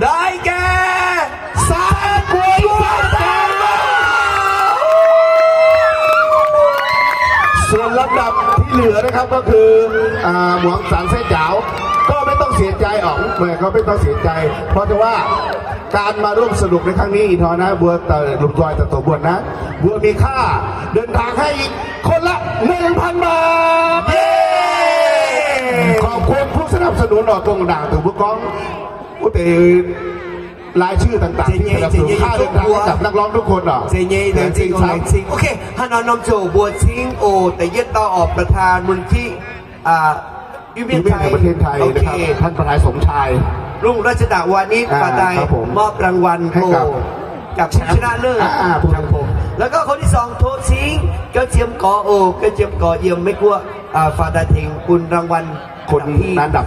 ได้แก่ สาม ส่วนลำดับที่เหลือนะครับ ก็คือ อ่า หมวงสันแซ่จ๋าว ก็ไม่ต้องเสียใจออก ก็ไม่ต้องเสียใจ เพราะว่าการมาร่วมสนุกในครั้งนี้ อีทอนะ บัวเต๋อ หลุมลอยเต๋อตัวบนนะ บัวมีค่า เดินทางให้อีกคนละ หนึ่งพัน บาท เย้ ขอบคุณผู้สนับสนุนออกกงด่างถึงผู้กอง ผู้เต๋อ รายชื่อต่างๆที่สนับสนุนค่าเดินทางให้กับนักร้องทุกคนเหรอ เจ๋งเจ๋งเจ๋งเจ๋ง โอเค ท่านนอนนมโจบัวซิงโอ แต่เยี่ยมต่อออกประธานมูลนิธิ อ่า วิเวียนไทย แห่งประเทศไทยนะครับ โอเค ท่านประธานสมชาย รุ่งรัชตะวานิช อ่า ปาไต ครับผม มอบรางวัล ให้กับ โอ้ กับผู้ชนะเลิศ อ่า ครับผม แล้วก็คนที่สอง โทซิง เก้าเจียมกอ โอ้ เก้าเจียมกอ เยี่ยมไม่กลัว อ่า ฟาดาเทง คุณรางวัล คนอันดับที่ อันดับ